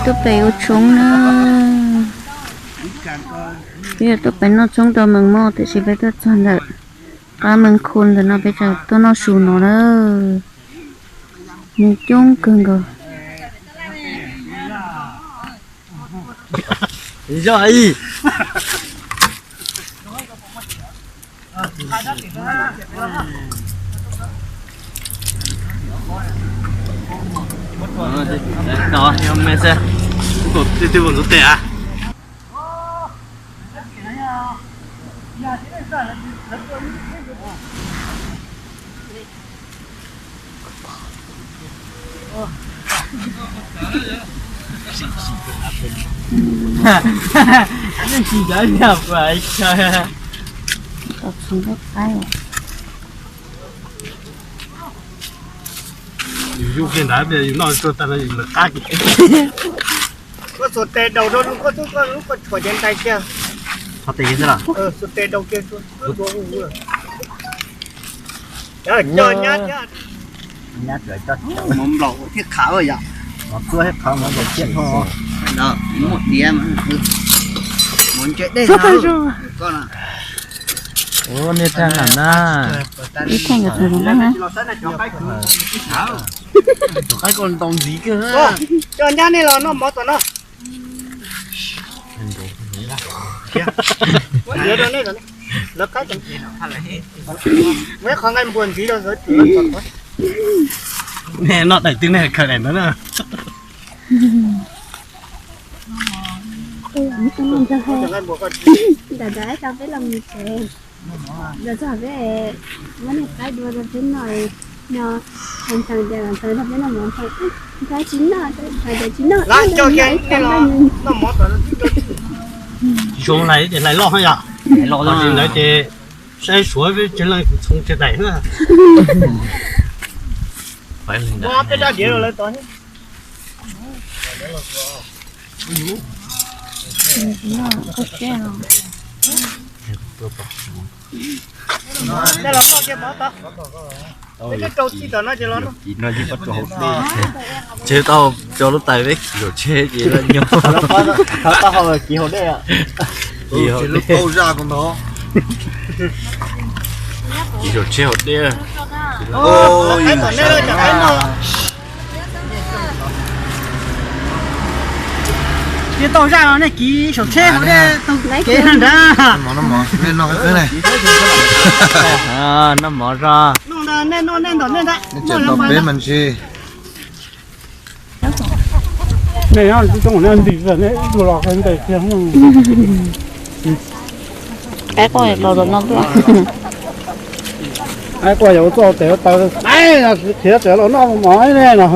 Tuaj pem ua tshoob na. Peb yuav tuaj pem noj tshoob rau Mees Moj, tiam sis peb tuaj txog ntawm qab Mees Khu ntawm no peb tseem tuaj noj su no na. Nws coob kawg nkaus. Yus yug kiag ntawd yus noj tsuag tag no yus lawv qab kiag. Koj xuas tes daus rau koj tub, koj lub koj tshuam ces ntais kiag. Xuas tes kiag xwb los? Xuas tes daus kiag. Nyab tsuas coj mov nplaum thiab qhav yom. Mov txuab thiab qhav, mov nplaum thiab tho. Mov diav, mov ntse dej no. Ua nej tag lam na. Ib thaij nkawd txog zoo na. Cov qaib ko ntau ntxiv kawg. Coj nyab nej los noj mov tom no. Lawv qab, muaj ib qhov nqaij npua ntxiv rau. Nej noj daim twg nej khaws daim ntawd na. Ntawm ntawd peb los mus tsev, los txog peb muab niag qaib dua rau peb noj, no, ntxeev tias ntxeev rau peb noj mov, ntxeev tsis noj, hais tias tsis noj, noj mov. Zoo lais ces hlais loj yom, ntawd ces saib suav peb tsev leej kuv txhoov tsev daim na. Peb dab diav rau lawv tod. Ces tau cov lub tais peb kis zaum tsheb ces lawv nyob. Kis zaum tsheb hauv dej. Ces tau zaj no nej kis saum tsheb hauv dej taug kev na nrad. Noj mov zog. Nej noj peb mas ntshe. Nej nyob tsis tsoom nej ntim nej ib tug los qhia ntes kiag. Qaib quaj yuav txoj tes taw, qaib khiav tsev los noj mov ne no.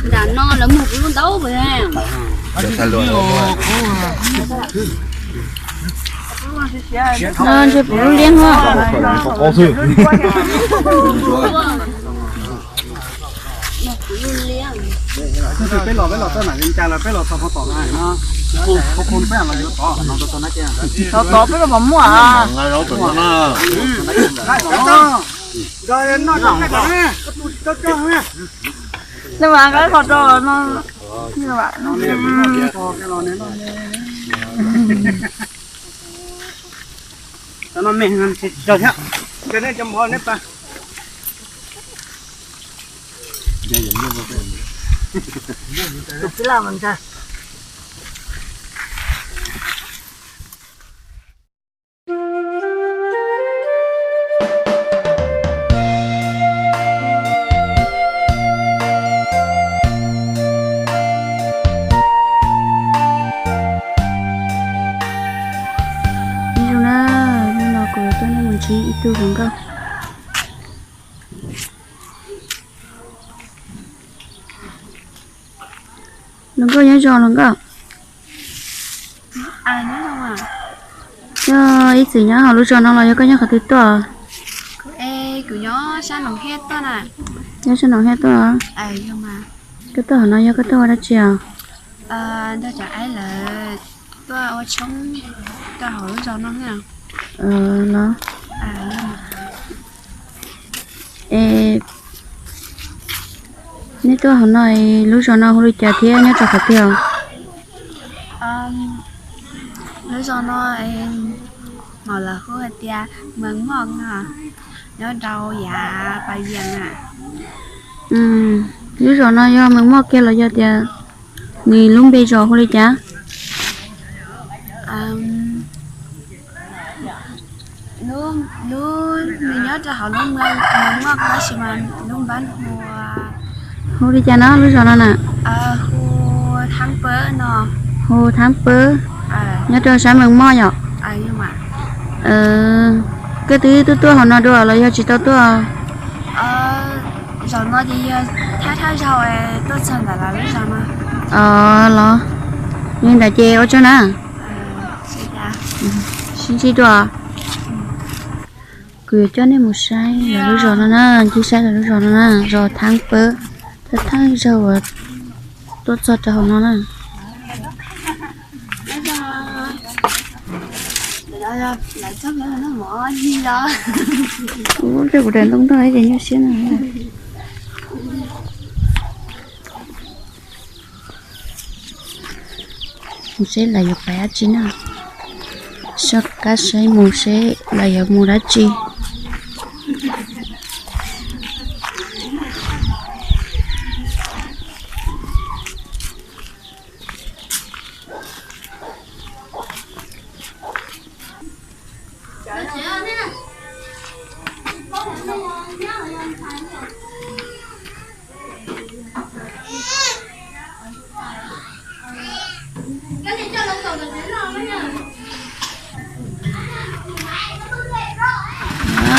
Nram no lawv muag kuv lub ntaub. No ntshe puv lub liab no. Peb los, peb los txog nram Vias Cas los peb los txog qhov tom no, qhov qhov peb los yuav tod no, tod peb los mam muaj. Nej mas nqa qhov rau no. Tau no me tsis tau thiab, cov nej cov mov nej pab. Tus txiv laj mas ntshai. Ib zaug na, hnub no kuv yuav coj nej mus ntsib ib tug hluas nkauj. Hluas nkauj nyob zoo hluas nkauj. Yog ib txwm nyob hauv lub zos no los yog koj nyob qhov twg tuaj? Kuv nyob sab Noom Hiab tuaj na. Nyob sab Noom Hiab tuaj os? Koj tuaj hauv no yog koj tuaj ua dab tsi os? Nrog cov aib lawv tuaj ua tshoob rau hauv lub zos no. Los, es nej tuaj hauv no, lub zos no hu li cas thiab nyob rau qhov twg os? Lub zos no mas lawv hu hais tias Mees Moj no, nyob rau yav Pas Vias na. Lub zos no yog Mees Moj kiag los yog tias nws lub npe zos hu li cas? Lub, lub, nws nyob rau hauv lub Mees Moj tab sis mas lub npab hu, hu li cas no lub zos no na? Hu Thaab Pawb no. Hu Thaab Pawb, nyob rau sab Mees Moj yom? Koj twb tuaj tuaj hauv no dua los yog tsis tau tuaj? Zaum no ces yog thawj thawj zaug tuaj txog ntawm lawv lub zos no. Los, yog li ntawd ces ua tsaug na. Sib ntsib dua. Kuv yuav coj nej mus saib lawv lub zos no na, ncig saib lawv lub zos no na, zos Thaab Pawb, thawj thawj zaug uas tuaj txog rau hauv no na. Ub, coj kuv daim ntaub ntog ces nyuaj siab na. Mus seb lawv yuav pais dab tsi na. Soj qab saib mus seb lawv yuav mus dab tsi.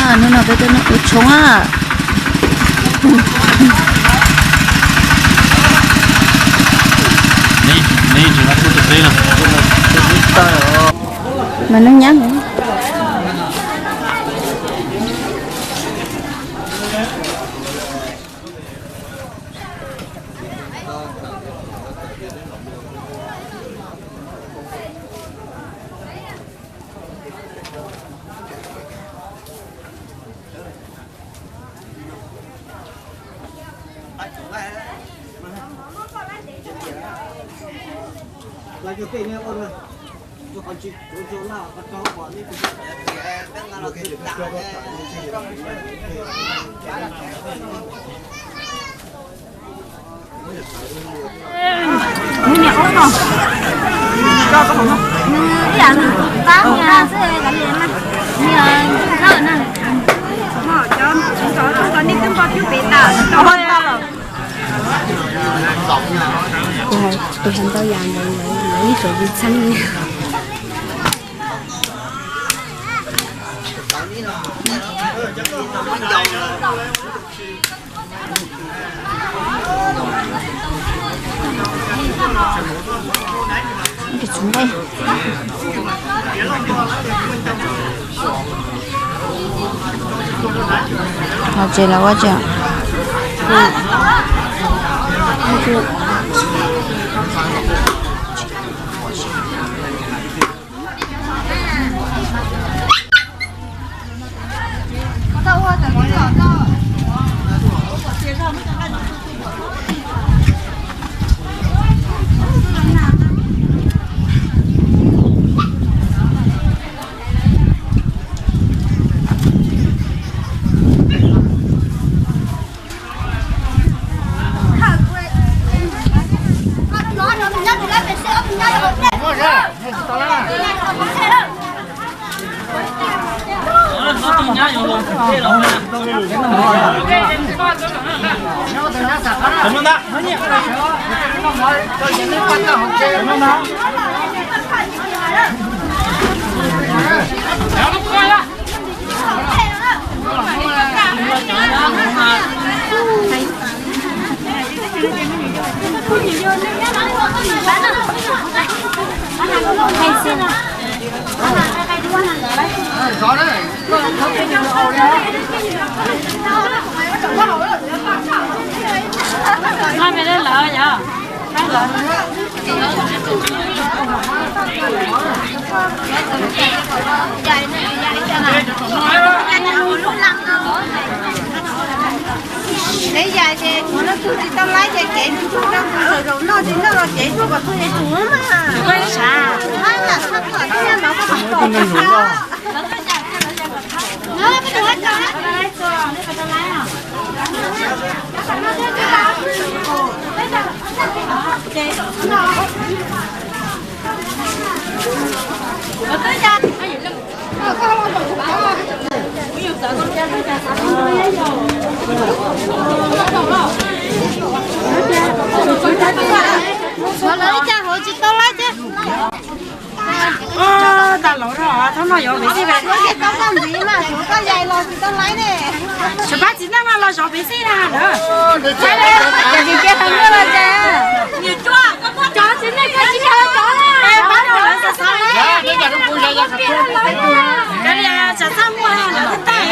Hnub no peb tuaj noj kuv tshoob a. Mas noj nyab. Tus hais ntau yam ntawd lawv ib tsoom yus txheeb li. Ho tsev los ua tsev. Noj me lawm yog. Peb yas ces kuv no tus tsis tau laib ces kev tus ntsuag no tus zaum zaum noj tsis noj los kev ntsuag kom tus es tus mas. Ua lawv ib co hauv tsis tau laib thiab. Ua, tas laus rau thaum no yuav pem xij. Suav pab txiv neej no los zov pem xij na lawm. Ces tsis cia tau nyiaj los ces. Cov txiv neej koj tsis cia tau na. Pab rau lawv xav xav na. Cov li txawm txaj muag lawv twb tag.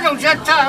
Zoo siab tshaj.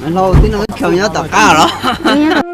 Hlau tib no khaws nyob tom qab los.